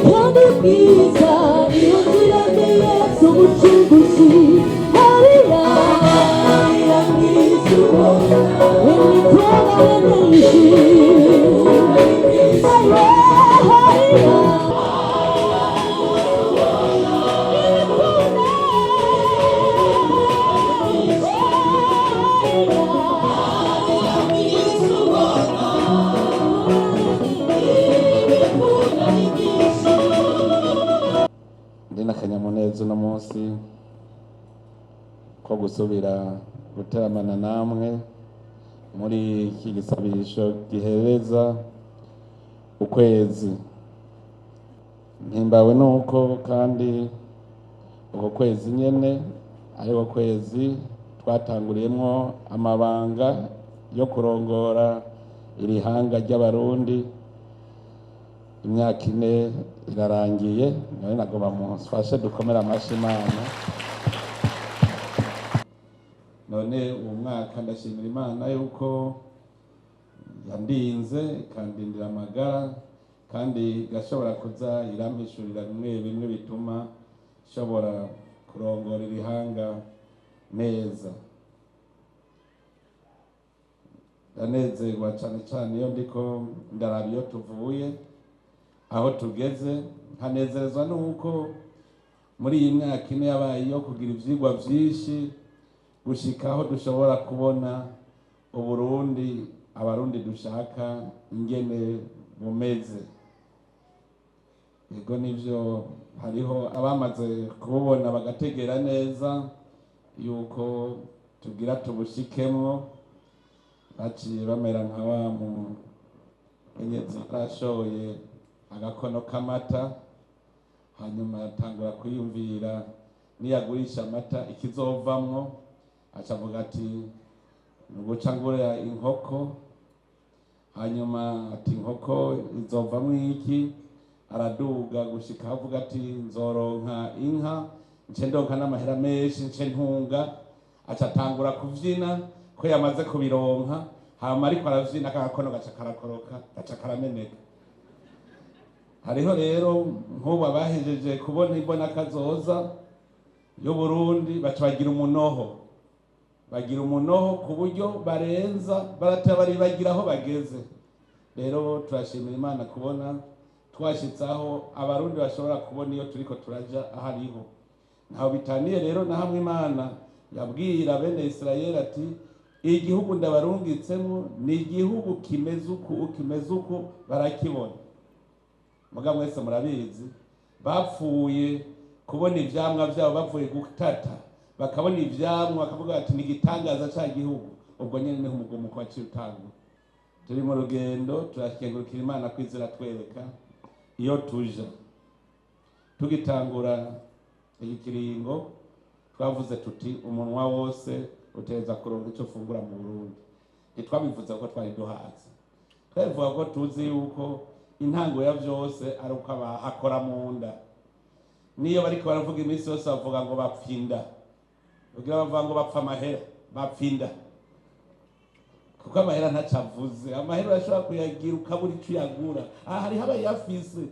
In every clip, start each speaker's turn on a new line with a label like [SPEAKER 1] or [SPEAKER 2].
[SPEAKER 1] Kandi bwiza niyo nzira ni Yesu umucunguzi. Hariya imikoro myinshi, hariya.
[SPEAKER 2] Ndi n'akanyamuneza uno munsi ko gusubira guteramana namwe muri iki gisabisho gihereza ukwezi. Mpimbawe nuko kandi uko kwezi nyene ariko kwezi twatanguriyemwo amabanga yo kurongora iri hanga ry'Abarundi. Imyaka 4 irarangiye, none nagomba mumfashe dukomere amashi Imana. None uwo mwaka ndashimira Imana yuko yandinze, ikandindira amagara, kandi igashobora kuza irampishurira bimwe bimwe bituma nshobora kurongora iri hanga neza. Ndanezerwa cane cane iyo ndiko ndaraba iyo tuvuye aho tugeze, nkanezerezwa nuko muri iyi myaka 4 yabaye iyo kugira ivyigwa vyinshi gushika aho dushobora kubona Uburundi Abarundi dushaka ingene bumeze. Yego nivyo, hariho abamaze kububona bagategera neza yuko tugira tubushikemwo, baciye bamera nka wa mukenyezi yarashoye agakono k'amata, hanyuma atangura kwiyumvira niyagurisha amata ikizovamwo, aca avuga ati nuguca ngura inkoko, hanyuma ati inkoko izovamwo iki, araduga gushika avuga ati nzoronka inka nce ndonka n'amahera menshi nce ntunga, aca atangura kuvyina ko yamaze kubironka, hama ariko aravyina kagakono gaca karakoroka gaca karameneka. Hariho rero nk'ubu abahejeje kubona imbona kazoza y'Uburundi baca bagira umunoho, bagira umunoho ku buryo barenza barateba baribagira aho bageze. Rero turashimira Imana kubona twashitse aho Abarundi bashobora kubona iyo turiko turaja ahariho. Ntaho bitaniye rero na hamwe Imana yabwira bene Isirayeli ati igihugu ndabarungitsemo ni igihugu kimeze uku kimeze uku, barakibona. Muga mwese murabizi bapfuye kubona ivyamwa vyabo, bavuye gutata bakabona ivyamwa bakavuga bati ni igitangaza ca gihugu. Ubwo nyene niho umugomuko waciye utangura. Turi mu rugendo, turakengurukira Imana kwizera twereka iyo tuja. Tugitangura iki kiringo twavuze tuti umunwa wose uteza kuronka ico ufungura mu Burundi. Ntitwabivuze ko twari duhaze, twabivuga ko tuzi yuko intango ya vyose ari uko abahakora mu nda. Niyo bariko baravuga iminsi yose bavuga ngo bapfinda, kugira bavuga ngo bapfa amahera, bapfinda kuko amahera ntaco avuze. Amahera urashobora kuyagira ukabura ico uyagura. Aha hariho abayafise,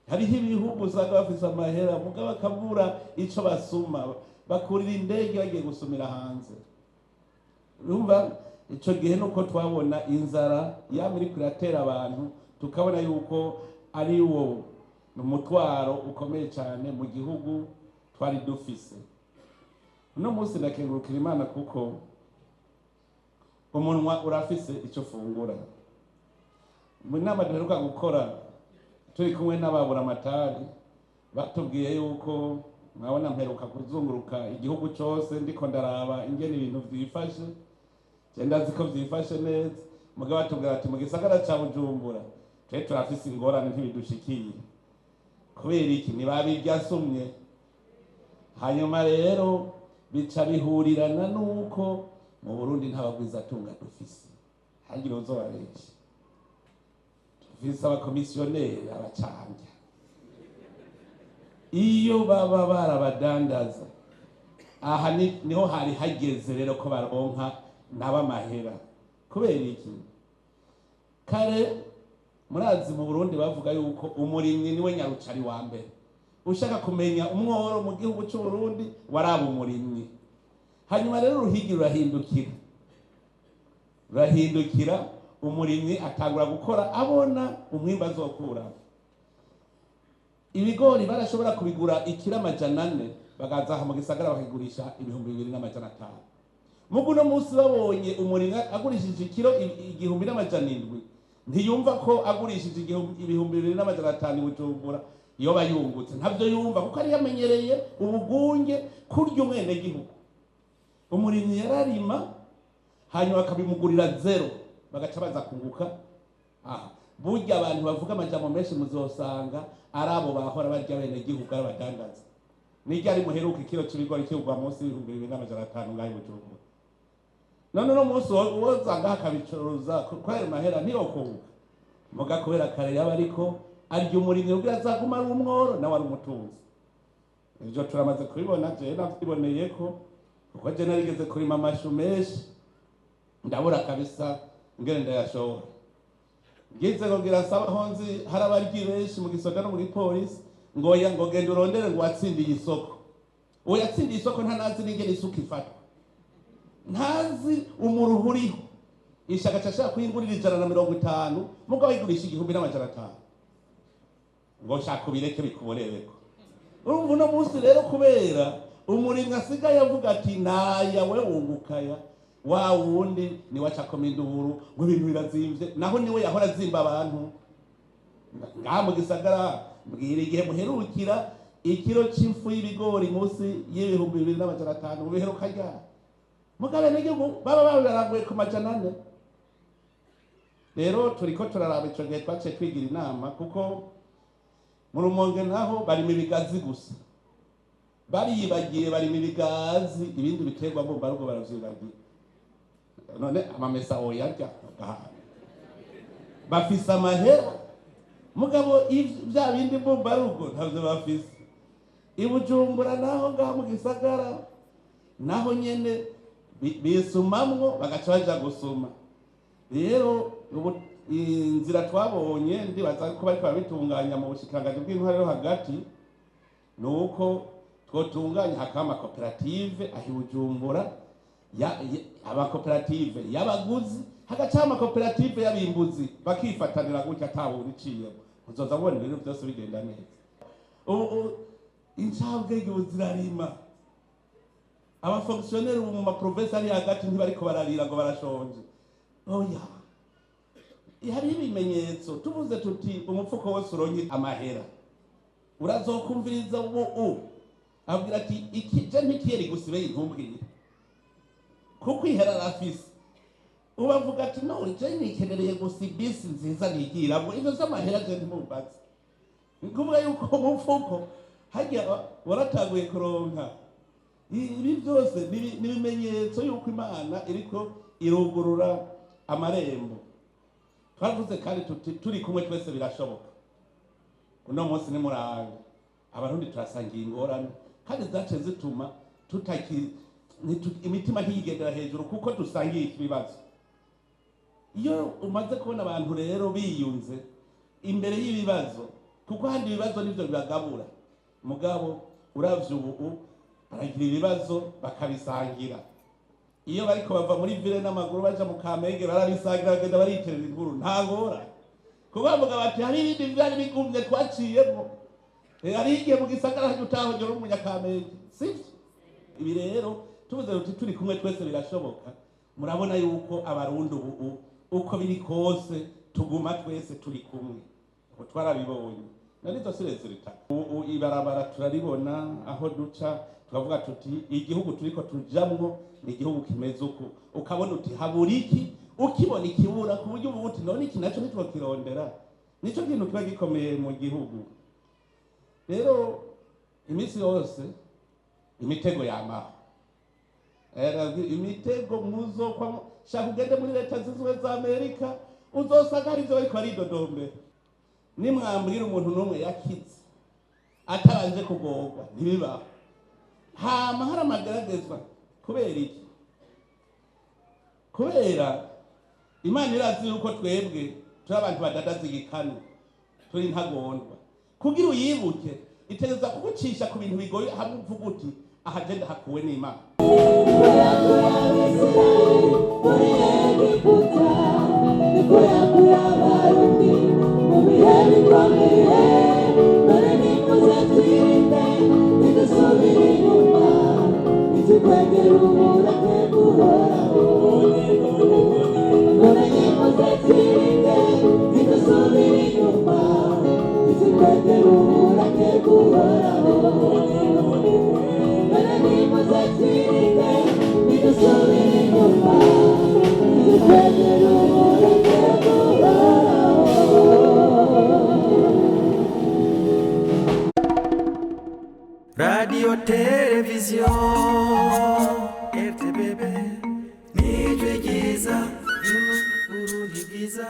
[SPEAKER 2] hariho ibihugu usanga bafise amahera mugabo bakabura ico basuma, bakurira indege bagiye gusumira hanze. Urumva ico gihe nuko twabona inzara yama iriko iratera abantu, tukabona yuko ari wo umutwaro ukomeye cyane mu gihugu twari dufise. Uno munsi ndakengurukira Imana kuko umunwa urafise ico ufungura. Mu nama duheruka gukora turi kumwe n'ababuramatari batubwiye yuko mwabona mperuka kuzunguruka igihugu cose ndiko ndaraba ingene ibintu vyifashe, je ndazi ko vyifashe neza, mugabo batubwira ati mu gisagara ca Bujumbura twe turafise ingorane ntibidushikiye. Kubera iki? Ntibabiryasumye. Hanyuma rero bica bihurirana nuko mu Burundi nta bagwizatunga dufise, hagira uzobabenshi dufise abakomisiyoneri abacambya. Iyo baba barabadandaza aha niho hari hageze rero ko baronka n'abamahera. Kubera iki? Kare murazi mu Burundi bavuga yuko umurimyi niwe nyarucari wa mbere. Ushaka kumenya umworo mu gihugu cy'u Burundi waraba umurimyi. Hanyuma rero uruhigi rurahindukira, rurahindukira, umurimyi atangura gukora abona umwimbu azokura. Ibigori barashobora kubigura ikiro 400 bakaza mu gisagara bakigurisha 2500. Mugu no munsi babonye umurimyi agurishije ikiro 1700, ntiyumva ko agurishije 2500 Bujumbura yoba yungutse, ntavyo yumva kuko ari yamenyereye ubugunge kurya umwene gihugu. Umurimyi yararima hanyuma akabimugurira 0 bagaca baza kunguka. Aha burya abantu bavuga amajambo menshi muzosanga ari abo bahora barya bene gihugu ari abadandaza. Nijya ari muheruka ikiro c'ibigori kigwa munsi 2500 ngaho Bujumbura. None no munsi woza ngaha akabicuruza kubera mahera ntiyokunguka, muga kubera kare yaba ariko arya umurimyi kugira azaguma ari umworo nawe ari umutunzi. Ivyo turamaze kubibona, jewe navyiboneye ko kuko je narigeze kurima amashu menshi ndabura kabisa ngene ndayashobora. Ngize kugira nsaba aho nzi hari abaryi benshi mu gisoda no mu gipolisi, ngo oya, ngo genda urondere ngo watsindiye isoko. Uwo yatsindiye isoko ntanazi n'ingene isuka ifatwa, ntazi umuruhu uriho. Ishaka aca ashaka kuyingurira 150, mugabo ayigurisha 1500, ngo shaka ubireke bikuborereko. Urumva uno munsi rero kubera umurimyi asigaye avuga ati naya we wungukaya, wa wundi niwe aca akoma induru ngo ibintu birazimvye, naho niwe yahora azimba abantu. Ngaha mu gisagara mbwira igihe muherukira ikiro c'imfu y'ibigori munsi y'2500 mu biheruka ryari? Mugabe n'igihugu baba babiraguye ku 400. Rero turiko turaraba ico gihe twaciye twigira inama, kuko mu Rumonge naho barima ibigazi gusa, bariyibagiye barima ibigazi, ibindi biterwa mbumbarugo baravyibagiye. None amamesa oyarya bafise amahera, mugabo vya bindi mbumbarugo ntavyo bafise. I Bujumbura naho ngaho mu gisagara naho nyene bisumamwo bagaca baja gusuma. Rero inzira twabonye ndibaza ko bariko barabitunganya mu bushikiranganji bw'intwaro yo hagati, nuko twotunganya hakaba amakoperative aho i Bujumbura, amakoperative y'abaguzi, hagaca amakoperative y'abimbuzi, bakifatanira gutya atawuri iciyemo. Muzoza mubona ibintu byose bigenda neza. Ubu incabwenge ubu zirarima, abafonctionnaire ubu mu maprovinsi ari hagati ntibariko bararira ngo barashonje. Oya, hariho ibimenyetso. Tuvuze tuti umufuko wose uronke amahera, urazokumviriza ubu abwira ati iki je ntikiyeri gusibe intumbwire, kuko ihera arafise. Ubavuga ati no je nikenereye gusa ibisi nziza nigiramwo, ivyo vy'amahera je ntimumbaze. Ni kuvuga yuko umufuko harya waratanguye kuronka. Ibi byose ni ibimenyetso yuko Imana iriko irugurura amarembo. Twavuze kandi tuti turi kumwe twese birashoboka. Uno munsi ni murabe abarundi turasangiye ingorane, kandi zace zituma tutaki imitima ntiyigendera hejuru kuko dusangiye ikibazo. Iyo umaze kubona abantu rero biyunze imbere y'ibibazo, kuko handi ibibazo nivyo bibagabura, mugabo uravye ubu baragira ibibazo bakabisangira. Iyo bariko bava muri ville n'amaguru baja mu Kamenge barabisangira, bagenda bariterera inkuru, nta ngorane. Kuko bavuga bati hari ibindi vyari bigumye twaciyemwo, hari igihe mu gisagara hajya utahongera umunyakamenge, sivyo? Ibi rero tuvuze tuti turi kumwe twese birashoboka. Murabona yuko abarundi ubu uko biri kose tuguma twese turi kumwe, ubu twarabibonye. Narizo si resultat. Ubu ibarabara turaribona aho duca, tukavuga tuti igihugu turiko tujamwo ni igihugu kimeze uku. Ukabona uti habura iki, ukibona ikibura ku buryo ubu uti none iki naco ntitwokirondera. Nico kintu kiba gikomeye mu gihugu. Rero iminsi yose imitego yamaho, imitego muzokwamo. Shaka ugende muri leta zunze ubumwe za Amerika uzosanga hari ivyo bariko baridodombera. Nimwambwira umuntu n'umwe yakize atabanje kugorwa, ntibibaho. Hama hari amageragezwa. Kubera iki? Kubera Imana irazi yuko twebwe Turi abantu badadaza igikanu, turi intagondwa. Kugira uyibuke, itegereza kugucisha ku bintu bigoye, hamwe uvuga uti: "Aha je ndahakuwe n'Imana."
[SPEAKER 1] Niko yakuye Abisirayeli muri Egiputa, niko yakuye Abarundi mu bihe bikomeye. None nimuze twirinde, ntidusubire inyuma, ntitukwegere uburake bw'Uhoraho. None nimuze twirinde, ntidusubire inyuma, ntitukwegere uburake bw'Uhoraho. None nimuze twirinde, ntidusubire inyuma, ntitukwegere uburake bw'Uhoraho.
[SPEAKER 3] Radio Televiziyo RTBB, nijwi ryiza ry'Uburundi bwiza.